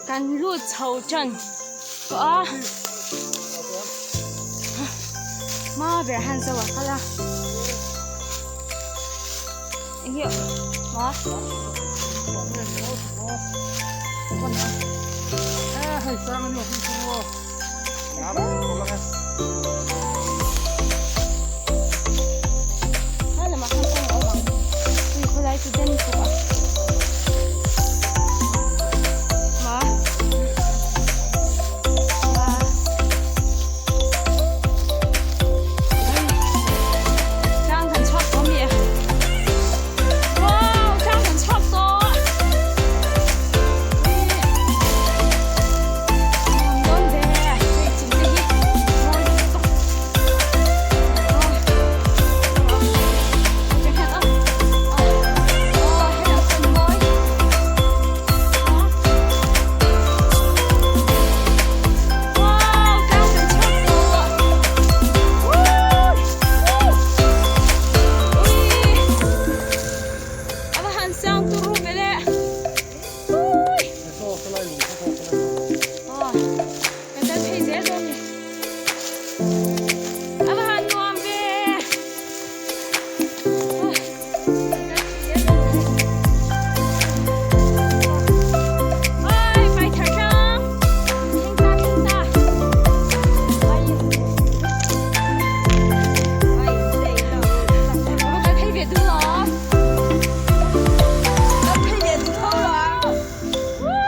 Kan lut chho tan tawh a hma ber han zo a kal a eng hi maw He lamah khan kawng a awm ang ui khawlai chu den khawp a ma ma tlang kan chhuak tawh ami wow tlang kan chhuak tawh nuam dawn ve hei chung te hi mawi lutuk. A va han nuam ve. Oi, pai thar tlang. Thleng ta, thleng ta. Ai. Ai, dei lo. A va kal phei ve duh lo. Kal phei ve duh tho lo. Woo!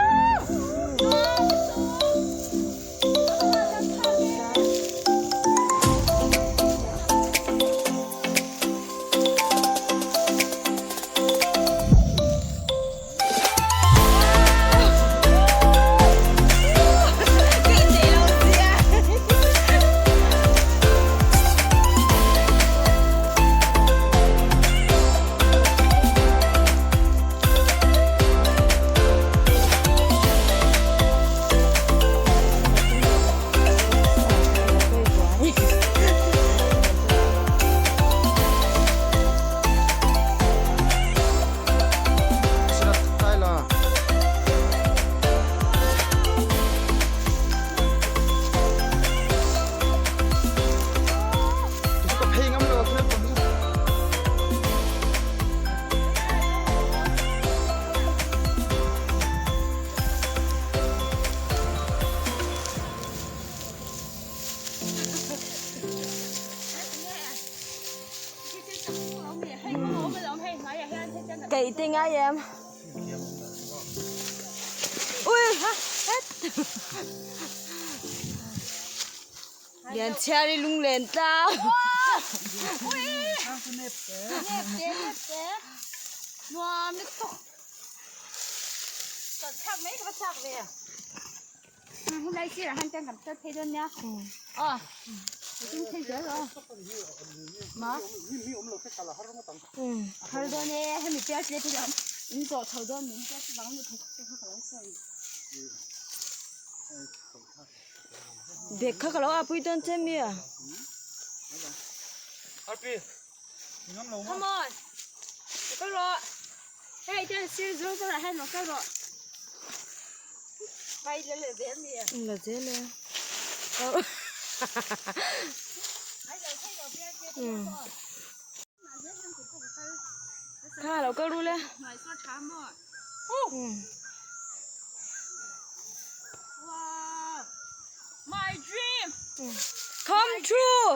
Keih te ngai em? Ui ha het. Lian chhiar i lunglen tlang. Nuam lutuk. Chawlh thlak mai ka va chak ve. Hun lai sirah han chuan kan kal phei dawn nia. Aw. Ka tin phei zel aw. Ma. Har dawn e hemi pial tle te chuan in zawh chho dawn min te chuvang ni phei te kha ka lo sawi. Bag kha ka lo ah pui dawn che mi a. Come on. Lo kal rawh. Hei chuan sir zawr zawr ah hian lo kal rawh. Vai la leh zel mi a. La zel e. Kha lo kal ru le. Wow. My dream. Come true.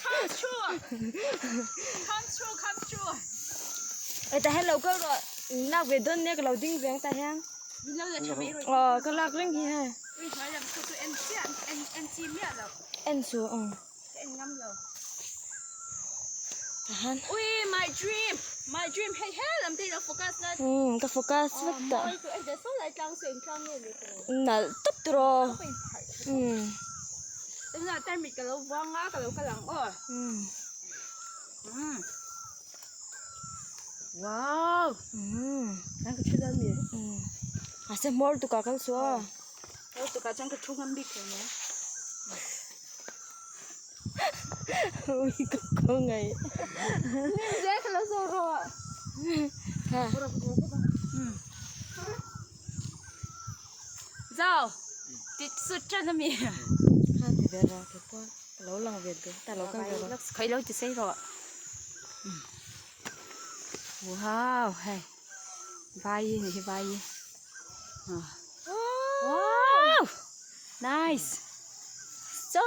Come true. Come true, come true. E tah hian lo kal rawh lak ve dawn nia ka lo ding ve ang tah hian. Aw ka lak reng hi hei. En chu aw. Tahan. Ui my dream my dream hei he lam te lo focus na. Um ka focus vek ta. Nalh tawp tawh. Um. Tunah tarmit ka lo vuang a ka lo kal ang aw. Um. Um. Wow. Um. Nang ka thu dawn mi. Um. A se hmawr tukah kal suh a. Hmawr tukah chuan ka thu ngam bik thei mai. Ui ka kawng ngai. Nim zel ka lo zawh rawh. Ha. Um. Zau, ti sut ṭan a mi. Ha ti ve rawh ke pawh ka lo lang ve duh ta lo kal ve rawh. Khawi lo ti sei rawh. Wow, hei vai hi ni hi vai hi. Wow, nice, so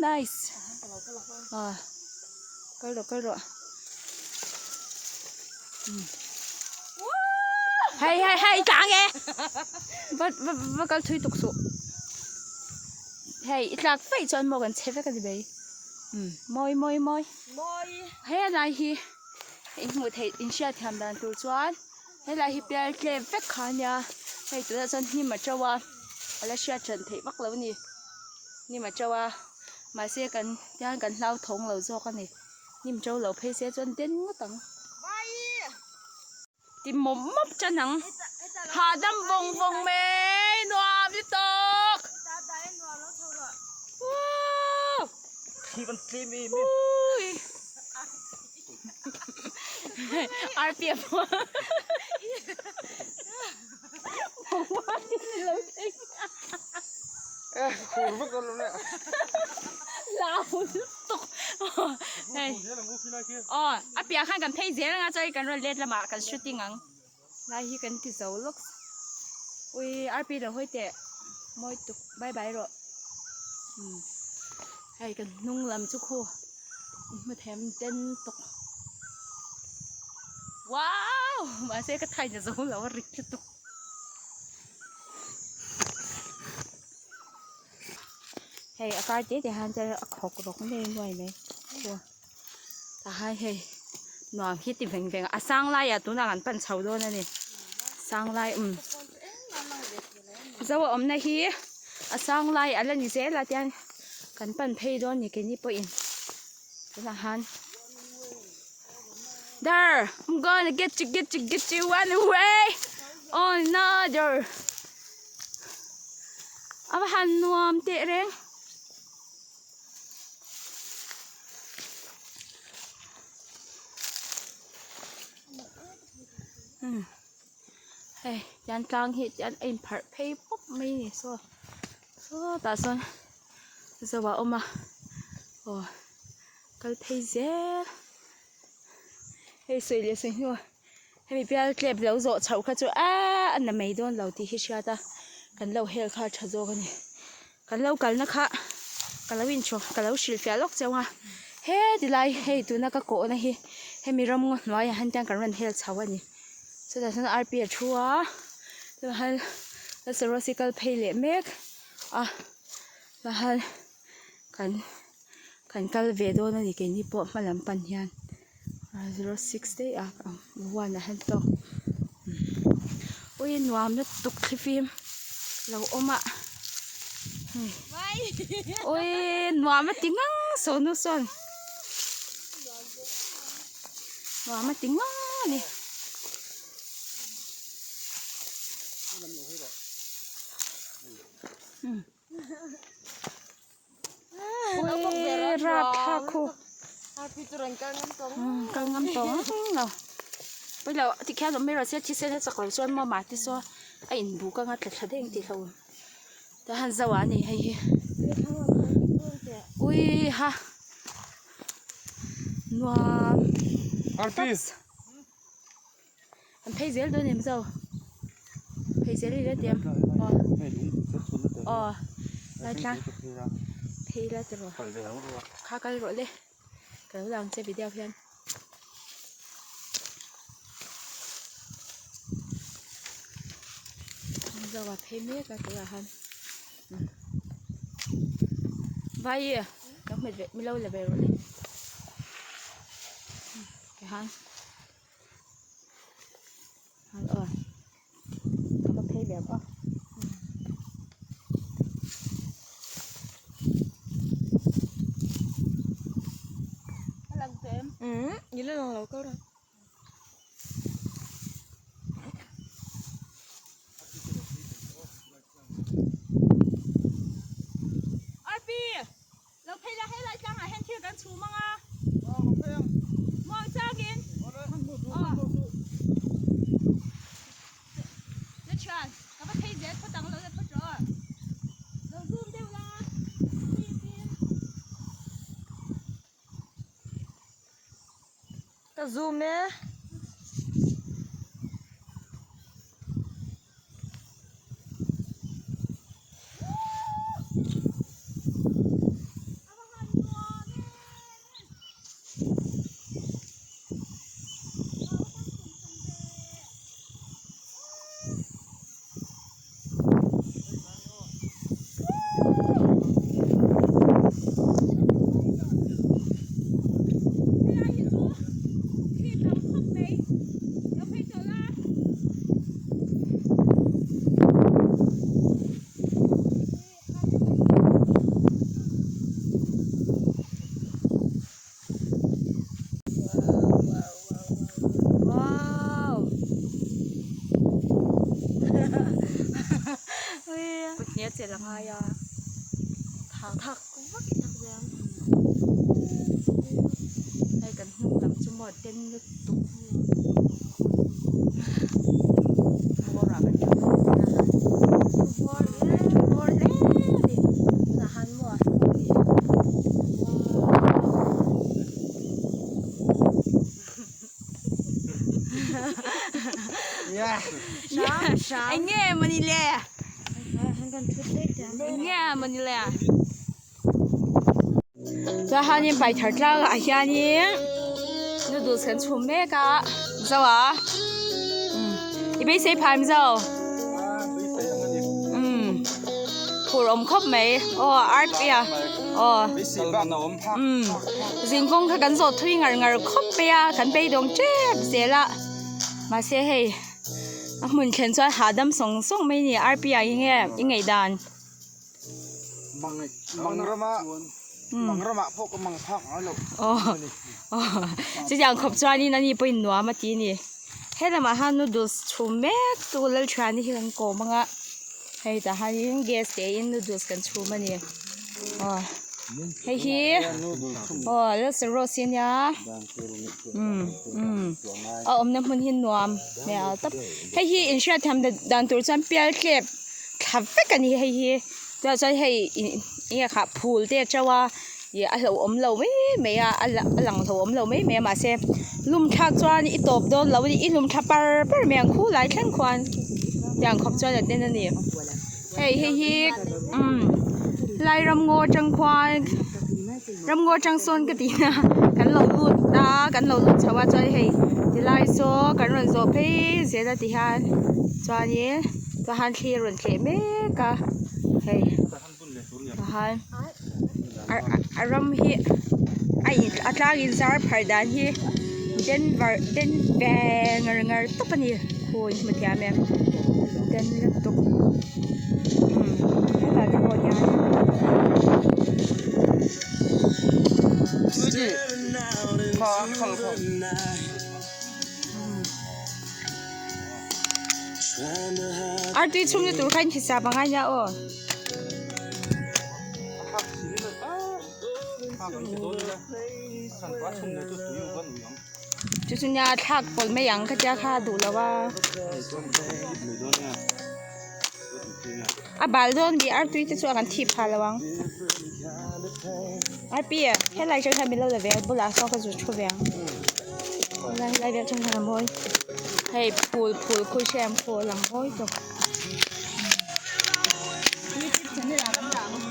nice. Kal rawh kal rawh. Hei hei hei tlang e. Va va va kal thui tuk suh. Hei i tlak feih chuan maw kan chhe vek a ni mai. Mawi mawi mawi. Mawi. Helai hi in hmuh theih in hriat thiam dan tur chuan helai hi pial tlem vek kha a nia. Hei tunah chuan hnim a to a a la hriat hran theih vak lo a ni. Hnim a to a mahse kan tiang kan hlauthawng lo zawk a ni. Hnim to lo phei se chuan den ngawt ang. Ti mawp mawp tan ang. Hahdam vawng vawng mai nuam lutuk. Wow! Ui! RPF. Lau lutuk. Hei. Aw, a piah khan kan phei zel anga chuan kan rawn let lamah kan shooting ang. Lai hi kan ti zo lawk. Ui, RP lo hawi teh. Mawi tuk. Bye bye rawh. Um. Hei kan hnung lam chu khu. Hmu them den tuk. Wow! Mahse ka thai na zo lo a rit lutuk. Hei a kar te te han chuan a khawk rawk ngei nuai mai chu tah hian hei nuam hi ti veng veng a a sang laiah tunah kan pan chho dawn a ni sang lai umm zo a awmna hi a sang lai a la ni zel a tiang kan pan phei dawn a ni keini pawhin tunah han there I'm gonna get you get you get you one way or another. A va han nuam teh reng. Hmm. Hei tian tlang hi tian a inpharh phei pawp mai a ni saw sawtah sawn zo a awm a aw kal phei zel hei sawi leh sawi hnuah. Hemi bial tlep lo zawh chhoh kha chu aaa a na mai dawn lo tih hi hriat a, kan lo hel kha a tha zawk a ni. Kan lo kalna kha ka lo inchhaw ka lo hrilhfiah lawk cheu a, heti lai hei tuna ka kawhna hi hemi ram ngaw hnuaiah hian tiang kan rawn hel chho a ni. Chutah chuan RP a thu a, chuan Lalsaruasi kal phei leh mek a, chuan kan kan kal ve dawn a ni keini pawh hma lam pan hian. 06 daih a one ah hian tawk ui nuam lutuk thlifim lo awm a ui nuam a ti ngang sawnu sawn nuam a ti ngang a ni. Ui rapthlak khu kal ngam tawh ang lo pawilo tikhian awm mai rawh se thisen a chak loh chuan maw mahni saw a inbuk anga tla thla daih ang tih hlauh awm tah hian zo ah a ni hei hi ui ha nuam An phei zel dawn em zo? Phei zel ila ti em? Aw. Aw. Lai tlang. Phei ila ti rawh. Kha kal rawh le. Ka lo lang che video hian. Zo a phei mek a tunah han. Vai e. Lo hmet ve mi lo la ve rawh le. Tihan. Ka va phei ve ang aw. A lang tawh em? Umm i la lang lo kal rawh. Arpi! Lo phei la helai tlangah hian thil kan chhum ang a. Muang changin. Aw. Na thian, ka va phei zel phawt ang lo la phawt rawh. rawh lo zoom deuh la please in. Ka zoom e. Wow! Kut hnial chelh a ngai a thak Thak vak i thak ve ang. Hei kan hnung lam chu maw den lutuk. Bawrah kan thu bawk a. Bawr hle. Bawr hle a ni. Tunah han maw Eng nge mawni le? Eng nge mawni le? Chuan hanin paithar tlangah hianin noodles kan chhum mek a zo a i beisei phai mizo umm phur awm khawp mai aw art pia aw umm zingkawng kha kan zawh thui ngar ngar khawp mai a kan beidawng tep zel a mahse hei a hmun thlen chuan hahdam sawng sawng mai a ni R P ah hi nge i ngaihdan. Chutiang khawp chuanin ani pawhin nuam a ti a ni helamah hian noodles chhum mek chu Lalthiani hi kan kawm ang a hei tah hianin gas te in noodles kan chhum a ni aw hei hi aw Lalsarawsi a nia umm umm a awmna hmun hi nuam hmel tawp hei hi inhriatthiam dan tur chuan pialtlep. Thla vek a ni hei hi chuan chuan hei ih eng nge khah phul te a to a ih a hlauhawm lo mai mai a a lang hlauhawm lo mai mai a mahse lum thlak chuan i tawp dawn lo a ni i lum thla par par mai ang khulai thleng khuan tiang khawp chuan a den a ni hei hei hi umm lai ramngaw atang khuan ramngaw atang sawn ka tih na kan lo lut a kan lo lut chho a chuan hei tilai saw kan rawn zawh phei zel a ti hian chuanin. Tahan thli a rawn tleh mek a hei tahan a ram hi a in a tlang in zar phar dan hi denver den ve ngar ngar tawp a ni khawi hmu thiam em den lutuk umm hetah te pawh hian. Artui chhungna tur kha in hisap a ngai nia aw. Chu chu nia thlak pawlh mai ang ka tia kha duh lo a. A bal dawn bih artui te chu a kan thip phah lo ang. Arpi helai atang hian min lo la ve a bulah sawn ka zut thu ve ang. Helai helai vel atang hian a mawi. Hei phul phul khawi hriat ang pawh a lang mawi tawp. Youtube channel ah kan dah ang.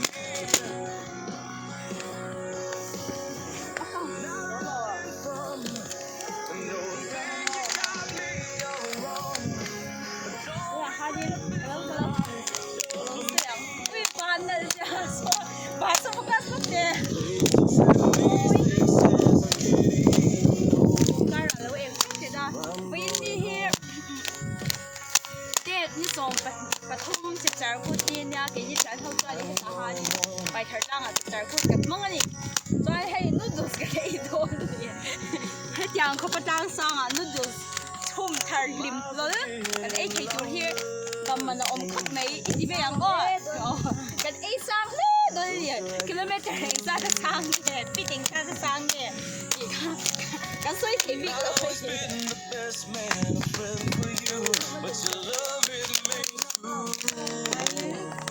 Hetiang khawpa tlang sangah noodles chhum thar hlim hlawl kan ei thei tur hi kam man a awm khawp mai i ti ve ang aw kan ei sang hle dawn a ni kilometer eng zat a sang nge feet eng zat a sang nge tih kha kan sawi thei bik lo a ni.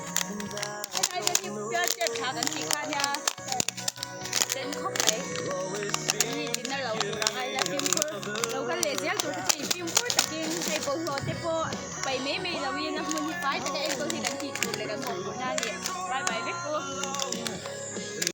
mai mai loin a hmun hi fai taka enkawl hi kan tih tur leh kan mawhphurhna a ni. Bye bye vek u.